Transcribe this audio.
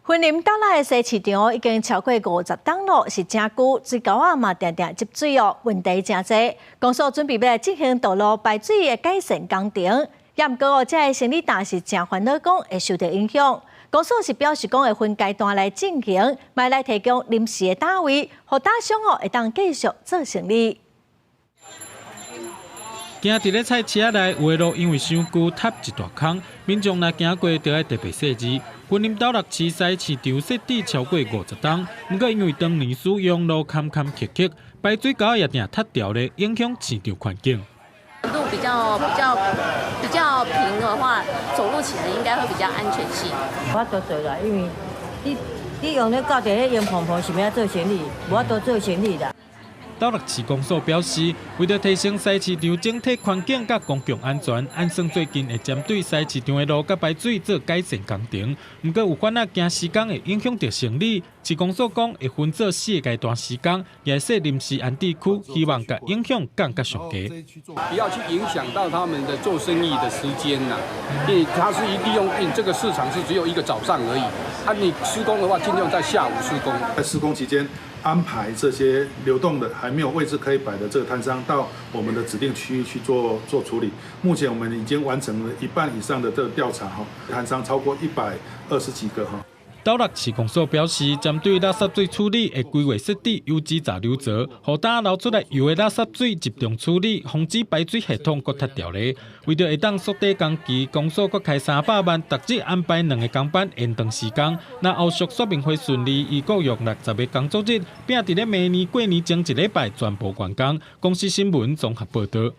雲林斗六的西市場已經超過50冬咯，是誠舊，水溝仔嘛定定積水哦，問題誠濟。公所準備欲來進行道路排水的改善工程，也毋過哦，這个生理檔是誠煩惱，講會受著影響。公所是表示講會分階段來進行，嘛來提供臨時的檔位，予檔商哦會當繼續做生理。行佇咧菜市仔內，有的路因為傷舊，塌一大空，民眾若行過，著愛特別細緻。雲林斗六市西市場設置超過50冬，毋過因為長年使用，路坎坎曲曲，排水溝也定塌掉咧，影響市場環境。路比較平的話，走路起來應該會比較安全性。無法度做啦，因為你用咧到佇咧用蓬蓬是欲做生意，無法度做生意啦。斗六市公所表示，為著提升西市場整體環境佮公共安全，按算最近會針對西市場的路佮排水做改善工程。毋過有煩惱驚施工會影響著生理，市公所講會分做四個階段施工，也設臨時安置區，希望共影響降較上低。不要去影響到他們的做生意的時間吶，因為他是一利用，這個市場是只有一個早上而已。啊，你施工的話，盡量在下午施工。在施工期間，安排這些流動的還沒有位置可以擺的這個攤商到我們的指定區域去做處理。目前我們已經完成了一半以上的這個調查，哈，攤商超過120幾個，哈。斗六市公所表示，針對垃圾水處理會規劃設置有機閘流槽，予呾流出來油的垃圾水集中處理，防止排水系統閣塌掉咧。為著會當縮短工期，公所閣開300萬，逐日安排兩个工班延長時工。若後續說明會順利，預估用60個工作日，並佇咧明年過年前一禮拜全部完工。公視新聞綜合報導。